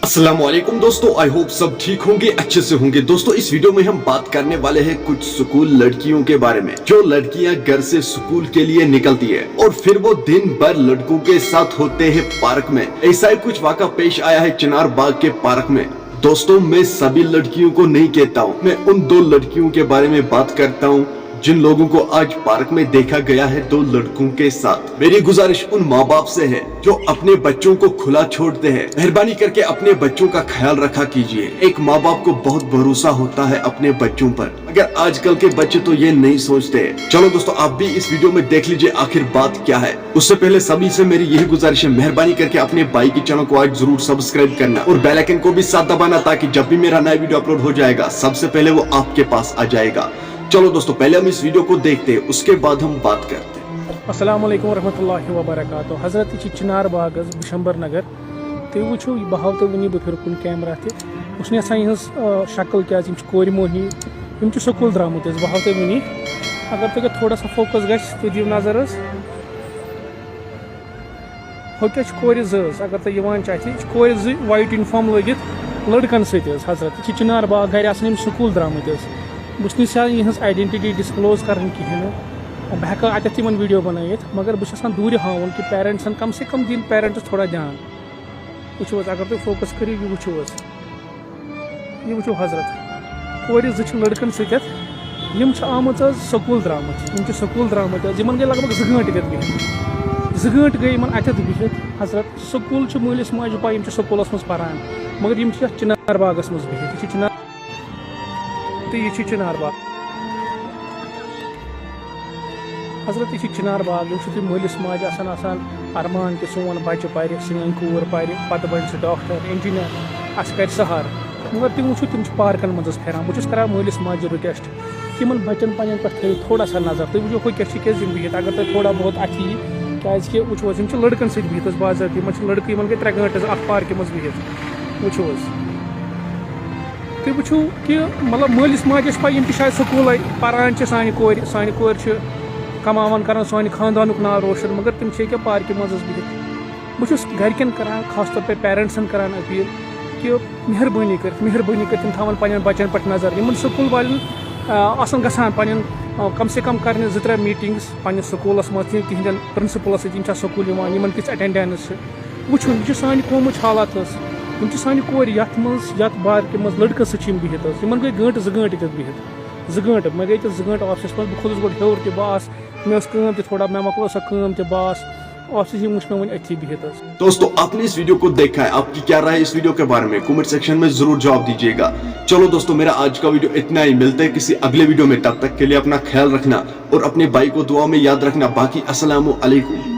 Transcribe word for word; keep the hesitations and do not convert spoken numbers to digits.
अस्सलाम वालेकुम दोस्तों, आई होप सब ठीक होंगे, अच्छे से होंगे। दोस्तों, इस वीडियो में हम बात करने वाले हैं कुछ स्कूल लड़कियों के बारे में, जो लड़कियां घर से स्कूल के लिए निकलती है और फिर वो दिन भर लड़कों के साथ होते हैं पार्क में। ऐसा ही कुछ वाक़ा पेश आया है चिनार बाग के पार्क में। दोस्तों, मैं सभी लड़कियों को नहीं कहता हूँ, मैं उन दो लड़कियों के बारे में बात करता हूँ जिन लोगों को आज पार्क में देखा गया है दो लड़कों के साथ। मेरी गुजारिश उन माँ बाप से है जो अपने बच्चों को खुला छोड़ते हैं, मेहरबानी करके अपने बच्चों का ख्याल रखा कीजिए। एक माँ बाप को बहुत भरोसा होता है अपने बच्चों पर, मगर आजकल के बच्चे तो ये नहीं सोचते। चलो दोस्तों, आप भी इस वीडियो में देख लीजिए आखिर बात क्या है। उससे पहले सभी से मेरी यही गुजारिश है, मेहरबानी करके अपने भाई के चैनल को आज जरूर सब्सक्राइब करना और बेल आइकन को भी साथ दबाना, ताकि जब भी मेरा नया वीडियो अपलोड हो जाएगा, सबसे पहले वो आपके पास आ जाएगा। चलो दोस्तों, पहले हम इस वीडियो को देखते हैं, उसके बाद हम बात करते हैं। السلام علیکم ورحمۃ اللہ وبرکاتہ۔ حضرت، یہِ چھِ چنار باغ حظ، بشمبر نگر۔ تُہۍ وٕچھِو، یہِ بہٕ ہاوٕ تۄہہِ وٕنی، بہٕ پھِرٕ کُن کیمرہ تہِ۔ بہٕ چھُس نہٕ یَژھان یِہٕنٛز، آ، شکل کیٛازِ، یِم چھِ کورِ موہنی، یِم چھِ سکوٗل درٛامٕتۍ حظ۔ بہٕ ہاوٕ تۄہہِ وٕنی، اگر تۄہہِ تھوڑا سا فوکس گژھِ، تُہۍ دِیِو نظر حظ۔ ہُہ کیٛاہ چھِ کورِ زٕ حظ، اگر تۄہہِ یِوان چھِ اَتھِ، یہِ چھِ کورِ زٕ وایِٹ یوٗنِفارم لٲگِتھ لٔڑکَن سۭتۍ حظ۔ حضرت، یہِ چھِ چنار باغ، گَرِ آسَن یِم سکوٗل درٛامٕتۍ حظ۔ بہٕ چھُس نہٕ یَژھان یِہٕنٛز آیڈٮ۪نٹِٹی ڈِسکلوز کَرٕنۍ کِہیٖنۍ نہٕ۔ بہٕ ہٮ۪کہٕ اَتٮ۪تھ یِمَن ویٖڈیو بَنٲیِتھ، مگر بہٕ چھُس یَژھان دوٗرِ ہاوُن کہِ پیرَنٹسَن، کَم سے کَم دِنۍ پیرَنٹٕس تھوڑا دیان۔ وٕچھِو حظ، اگر تُہۍ فوکس کٔرِو، یہِ وٕچھِو حظ، یہِ وٕچھِو حضرت، کورِ زٕ چھِ لٔڑکَن سۭتۍ، یِم چھِ آمٕژ حظ سکوٗل درٛامٕتۍ، یِم چھِ سکوٗل درٛامٕتۍ حظ، یِمَن گٔے لگ بگ زٕ گٲنٛٹہٕ ییٚتہِ بِہِتھ۔ زٕ گٲنٛٹہٕ گٔے یِمَن اَتٮ۪تھ بِہِتھ حضرت۔ سکوٗل چھُ مٲلِس ماجہِ پَے، یِم چھِ سکوٗلَس منٛز پَران، مگر یِم چھِ یَتھ چِنار باغَس منٛز بِہِتھ، یہِ چھِ چِنار، تہٕ یہِ چھِ چِنار باغ۔ حضرت، یہِ چھِ چِنار باغ، یِم چھِ تُہۍ مٲلِس ماجہِ آسان، آسان ارمان کہِ سون بَچہِ پَرِ، سٲنۍ کوٗر پَرِ، پَتہٕ بَنہِ سُہ ڈاکٹر، انجینئر، اَسہِ کَرِ سہارٕ۔ مگر تِم وٕچھِو، تِم چھِ پارکَن منٛز حظ پھیران۔ بہٕ چھُس کَران مٲلِس ماجہِ رِکویسٹ، تِمَن بَچَن پَنٕنٮ۪ن پٮ۪ٹھ تھٲیِو تھوڑا سا نظر۔ تُہۍ وٕچھِو، ہُہ کیٛاہ چھِ کیٛازِ یِم بِہِتھ، اگر تۄہہِ تھوڑا بہت اَتھِ یی، کیٛازِکہِ وٕچھِو حظ، یِم چھِ لٔڑکَن سۭتۍ بِہِتھ حظ باضٲبطہٕ، یِمَن چھِ لٔڑکہٕ، یِمَن گٔے ترٛےٚ گٲنٛٹہٕ حظ اَتھ پارکہِ منٛز بِہِتھ۔ وٕچھِو حظ، تُہۍ وٕچھِو کہِ مطلب مٲلِس ماجہِ ٲسۍ پَے، یِم تہِ شاید سکوٗلَے پَران چھِ، سانہِ کورِ، سانہِ کورِ چھِ کَماوان کَران سانہِ خاندانُک ناو روشَن، مگر تِم چھِ ییٚکیٛاہ پارکہِ منٛز حظ بِہِتھ۔ بہٕ چھُس گَرِکٮ۪ن کَران، خاص طور پے پیرَنٹسَن کَران اپیٖل کہِ مہربٲنی کٔرِتھ، مہربٲنی کٔرِتھ تِم تھاوَن پنٛنٮ۪ن بَچَن پٮ۪ٹھ نظر۔ یِمَن سکوٗل والٮ۪ن، آ، آسَن گژھان پنٛنٮ۪ن، آ، کَم سے کَم کَرنہِ زٕ ترٛےٚ میٖٹِنٛگٕس پنٛنِس سکوٗلَس منٛز، تِہِنٛدٮ۪ن پرنسپلَس سۭتۍ، یِم چھا سکوٗل یِوان، یِمَن کِژھ اَٹٮ۪نڈٮ۪نٕس چھِ۔ وٕچھُن، یہِ چھِ سانہِ قومٕچ حالات حظ۔ یِم چھِ سانہِ کورِ یَتھ منٛز، یَتھ پارکہِ منٛز لٔڑکَس سۭتۍ چھِ یِم بِہِتھ حظ۔ یِمَن گٔے گٲنٛٹہٕ زٕ گٲنٛٹہٕ ییٚتٮ۪تھ بِہِتھ، زٕ گٲنٛٹہٕ۔ مےٚ گٔے ییٚتٮ۪تھ زٕ گٲنٛٹہٕ آفسَس منٛز، بہٕ کھوٚتُس گۄڈٕ ہیوٚر تہِ، بہٕ آس، مےٚ ٲس کٲم تہِ تھوڑا، مےٚ مۄکلٲو سۄ کٲم تہِ، بہٕ آس آفسَس، یِم وٕچھ مےٚ وۄنۍ أتھی بِہِتھ حظ۔ दोस्तों, आपने इस वीडियो को देखा है, आपकी क्या राय है इस वीडियो के बारे में? कमेंट सेक्शन में जरूर जवाब दीजिएगा। चलो दोस्तों, मेरा आज का वीडियो इतना ही। मिलते हैं किसी अगले वीडियो में, तब तक के लिए अपना ख्याल रखना और अपने भाई को दुआ में याद रखना। बाकी अस्सलाम वालेकुम।